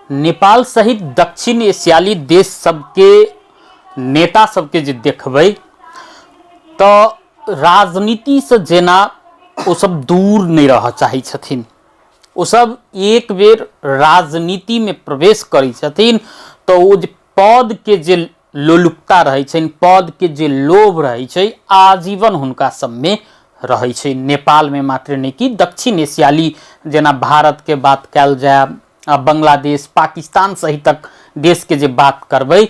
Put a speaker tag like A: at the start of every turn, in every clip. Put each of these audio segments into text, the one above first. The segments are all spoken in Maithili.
A: नेपाल सहित दक्षिण एशियाली देश सबके नेता सबके जे देखबै तऽ राजनीतिसँ जेना ओसब दूर नहि रहऽ चाहै छथिन। ओसब एक बेर राजनीतिमे प्रवेश करै छथिन तऽ ओ जे पदके जे लोलुपता रहै छनि, पदके जे लोभ रहै छै, आजीवन हुनका सबमे रहै छै। नेपालमे मात्र नहि कि दक्षिण एशियाली जेना भारतके बात कयल जाय, बांग्लादेश, पाकिस्तान सहितक देशके जे बात करबै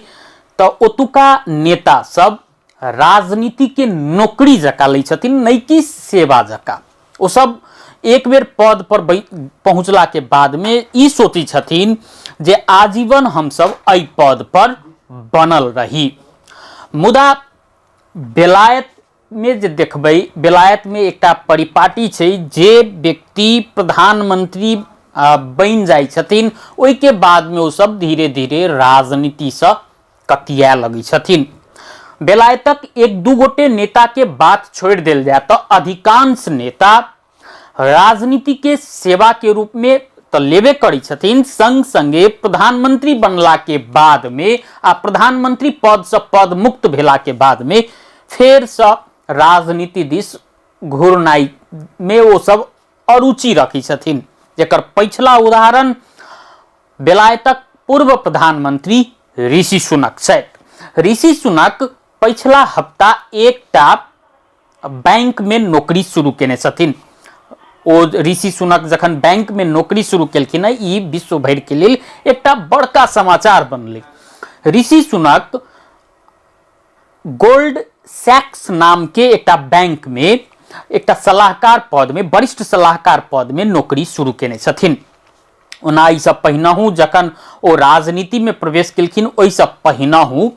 A: तऽ ओतुका नेता सब राजनीतिके नौकरी जकाँ लै छथिन, नहि कि सेवा जकाँ। ओ सब एक बेर पद पर पहुँचलाके बादमे ई सोचै छथिन जे आजीवन हमसब एहि पद पर बनल रही। मुदा बेलायतमे जे देखबै, बेलायतमे एकटा परिपाटी छै, जे व्यक्ति प्रधानमंत्री बनि जाइ छथिन ओहिके बादमे ओ सब धीरे धीरे राजनीतिसँ कतियाए लगै छथिन। बेलायतक एक दू गोटे नेता के बात छोड़ि देल जाय तऽ अधिकांश नेता राजनीति के सेवा के रूप में तऽ लेबे करै छथिन, संग संगे प्रधानमंत्री बनला के बाद में आ प्रधानमंत्री पद से पद मुक्त भेला के बाद में फेर से राजनीति दिस घुरनाइ में ओ सब अरुचि रखै छथिन। जकर पछिला उदाहरण बेलायतक पूर्व प्रधानमंत्री ऋषि सुनक छथि। ऋषि सुनक पछिला हफ्ता एकटा बैंक में नौकरी शुरू केने छथिन। ओ ऋषि सुनक जखन बैंक में नौकरी शुरू केलखिन, ई विश्व भरि के लेल एकटा बड़का समाचार बनलै। ऋषि सुनक गोल्ड सैक्स नाम के एकटा बैंक में एकटा सलाहकार पद में, वरिष्ठ सलाहकार पद में नौकरी शुरू केने छथिन। ओना एहिसँ पहिनहु जखन ओ राजनीति में प्रवेश केलखिन, ओहिसँ पहिनहु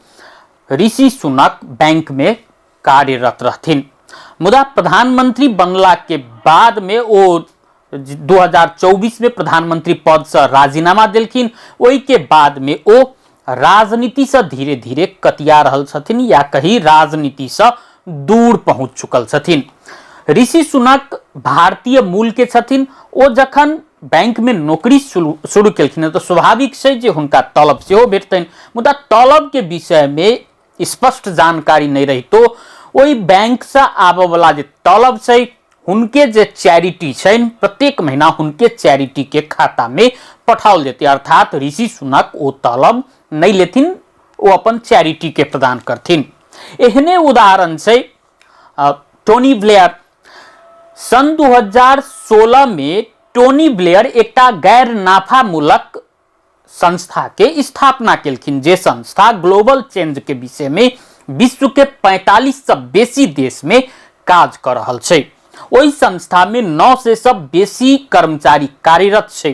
A: ऋषि सुनक बैंक में कार्यरत रहथिन। मुदा प्रधानमंत्री बनला के बाद में ओ 2024 में प्रधानमंत्री पद से राजीनामा देलखिन। ओहि के बाद में ओ राजनीति से धीरे धीरे कतिया रहल छथिन, या कही राजनीति से दूर पहुंच चुकल छथिन। ऋषि सुनक भारतीय मूल के छथिन। ओ जखन बैंक में नौकरी शुरू केलखिन तऽ स्वाभाविक छै जे हुनका तलब सेहो भेटतनि। मुदा तलब के विषय में स्पष्ट जानकारी नहि रहितो ओहि बैंक से आबऽ वाला जे तलब छै, हुनके जे चैरिटी छनि, प्रत्येक महीना हुनके चैरिटी के खाता में पठाओल जेतै। अर्थात ऋषि सुनक ओ तलब नहि लेथिन, ओ अपन चैरिटी के प्रदान करथिन। एहने उदाहरण छै टोनी ब्लेयर। सन 2016 में टोनी ब्लेयर एकटा गैर नाफामूलक संस्था के स्थापना केलखिन, जे संस्था ग्लोबल चेंज के विषय में विश्व के 45 से बेसी देश में काज कर रहल छै। ओहि संस्था में 900 से बेसी कर्मचारी कार्यरत छै।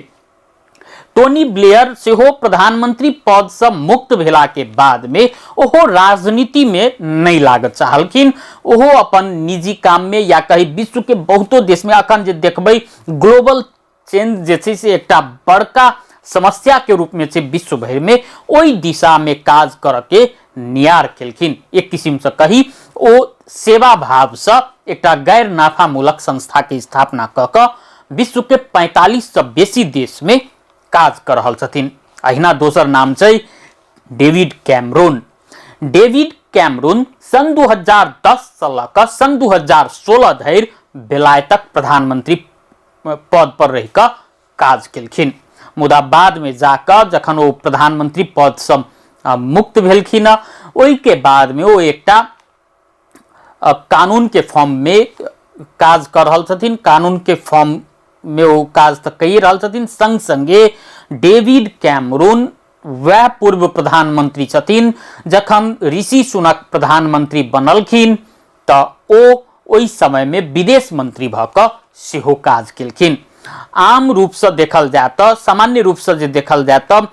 A: टोनी ब्लेयर सेहो प्रधानमंत्री पद से मुक्त भेला के बाद में ओहो राजनीति में नहीं लागत चाहलखिन। ओहो अपन निजी काम में, या कही विश्व के बहुतो देश में अखन जे देखबै ग्लोबल चेंज जे छै से एकटा बड़का समस्या के रूप में छै विश्व भरि में, ओहि दिशा में काज करऽ के नियार केलखिन। एक किस्म से कही ओ सेवा भाव से एकटा गैर नाफामूलक संस्था के स्थापना कऽ कऽ विश्व के 45 से बेसी देश में काज कर रहल छथिन। अहिना दोसर नाम छै डेविड कैमरून। डेविड कैमरून सन 2010 से लऽ कऽ सन 2016 धरि बेलायतक प्रधानमंत्री पद पर रहि कऽ काज केलखिन। मुदा बाद में जाकऽ जखन ओ प्रधानमंत्री पद से मुक्त भेलखिन, ओहिके बाद में ओ एकटा कानून के फॉर्म में काज कर रहल छथिन। कानून के फॉर्म में ओ काज तऽ कहि रहल छथिन, संग संगे डेविड कैमरून वएह पूर्व प्रधानमंत्री छथिन जखन ऋषि सुनक प्रधानमंत्री बनलखिन तऽ ओ ओहि समय में विदेश मंत्री भऽ कऽ सेहो काज केलखिन। आम रूपसँ देखल जाय तऽ, सामान्य रूपसँ जे देखल जाय तऽ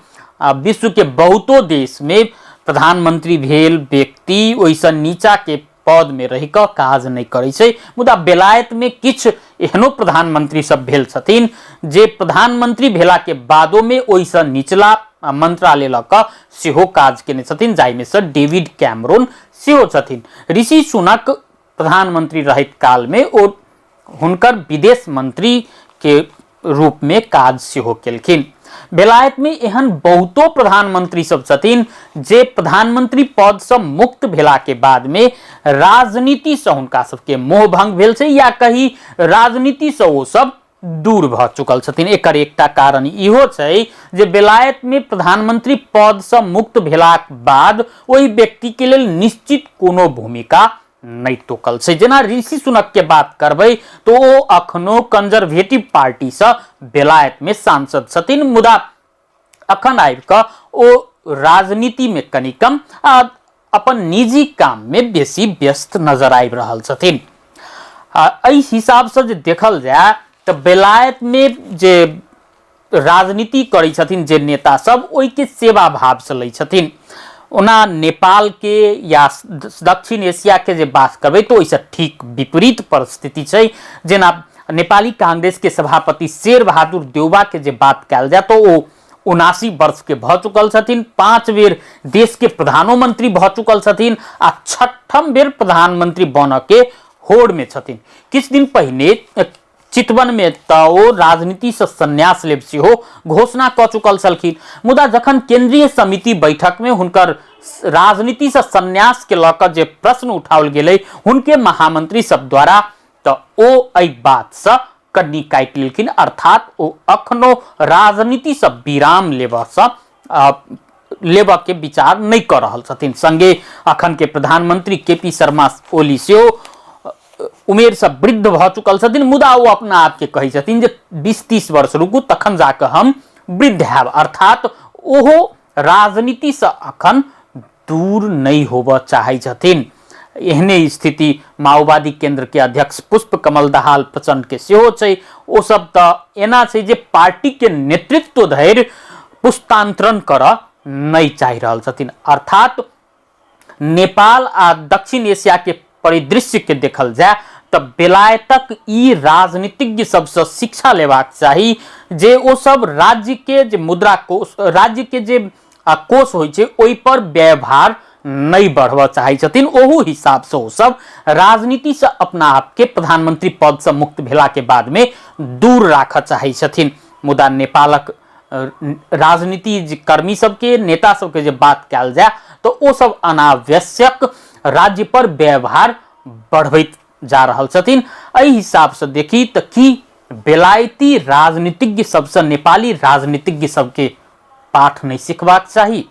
A: विश्व के बहुतो देश में प्रधानमंत्री भेल व्यक्ति ओहिसँ नीचा के पद में रहि कऽ काज नहि करै छै। मुदा बेलायत में किछु एहनो प्रधानमंत्री सब भेल छथिन जे प्रधानमंत्री भेला के बादो में ओहिसँ निचला मंत्रालय लऽ कऽ सेहो काज केने छथिन, जाहिमे सँ डेविड कैमरून सेहो छथिन। ऋषि सुनक प्रधानमंत्री रहैत काल में ओ हुनकर विदेश मंत्री के रूप में काज सेहो केलखिन। बेलायत में एहन बहुतो प्रधानमंत्री सब छथिन जे प्रधानमंत्री पद से मुक्त भेला के बाद में राजनीति से हुनका सबके मोह भंग भेल छै या कही राजनीति से ओ सब दूर भऽ चुकल छथिन। एकर एकटा कारण इहो छै जे बेलायत में प्रधानमंत्री पद से मुक्त भेलाक बाद ओहि व्यक्ति के लेल निश्चित कोनो भूमिका नहि टोकल छै। जेना ऋषि सुनक के बात करबै तो ओ अखनो कंजर्वेटिव पार्टी से बेलायत में सांसद छथिन, मुदा अखन आबि कऽ ओ राजनीति में कनि कम आ अपन निजी काम में बेसी व्यस्त नजर आबि रहल छथिन। आ एहि हिसाब से जे देखल जाय तऽ बेलायत में जे राजनीति करै छथिन जे नेता सब ओहिके सेवा भाव से लै छथिन। ओना नेपाल के या दक्षिण एशिया के जे बात करबै तऽ ओहिसँ ठीक विपरीत परिस्थिति छै। जेना नेपाली कांग्रेस के सभापति शेर बहादुर देउबा के जे बात कयल जाय तऽ ओ 79 वर्ष के भऽ चुकल छथिन, 5 बेर देश के प्रधानोमंत्री भऽ चुकल छथिन आ 6ठम बेर प्रधानमंत्री बनऽ के होड़ में छथिन। किछु दिन पहिने चितवन में तऽ ओ राजनीति से संन्यास लेब सेहो घोषणा कऽ चुकल छलखिन, मुदा जखन केंद्रीय समिति बैठक में हुनकर राजनीति से संन्यास के लऽ कऽ जे प्रश्न उठाओल गेलै हुनके महामंत्री सब द्वारा, तऽ ओ एहि बात से कन्नी काटि लेलखिन, अर्थात ओ अखनो राजनीति से विराम लेबऽ से लेबऽ के विचार नहि कऽ रहल छथिन। संगे अखन के प्रधानमंत्री के पी शर्मा ओली सेहो उमेर से वृद्ध भऽ चुकल छथिन, मुदा ओ अपना आपके कहै छथिन जे 20-30 वर्ष रुकू तखन जाकऽ हम वृद्ध हैब, अर्थात ओहो राजनीति से अखन दूर नहि होबऽ चाहै छथिन। एहने स्थिति माओवादी केंद्र के अध्यक्ष पुष्प कमल दाहाल प्रचंड के सेहो छै। ओ सब तऽ एना छै जे पार्टी के नेतृत्व धरि पुस्तांतरण करऽ नहि चाहि रहल छथिन, अर्थात नेपाल आ दक्षिण एशिया के परिदृश्य के देखल जाय तऽ बेलायतक ई राजनीतिज्ञ सबसँ शिक्षा लेबाक चाही जे ओ सब राज्य के जे मुद्रा कोष, राज्य के जे कोष होइ छै ओहि पर व्यवहार नहि बढ़बऽ चाहै छथिन। ओहू हिसाबसँ ओ सब राजनीतिसँ अपना आपके प्रधानमंत्री पदसँ मुक्त भेला के बादमे दूर राखऽ चाहै छथिन। मुदा नेपालक राजनीति कर्मी सबके, नेता सबके जे बात कयल जाय तऽ ओ सब अनावश्यक राज्य पर व्यवहार बढ़बैत जा रहल छथिन। एहि हिसाबसँ देखी तऽ की बेलायती राजनीतिज्ञ सबसँ नेपाली राजनीतिज्ञ सबके पाठ नहि सिखबाक चाही?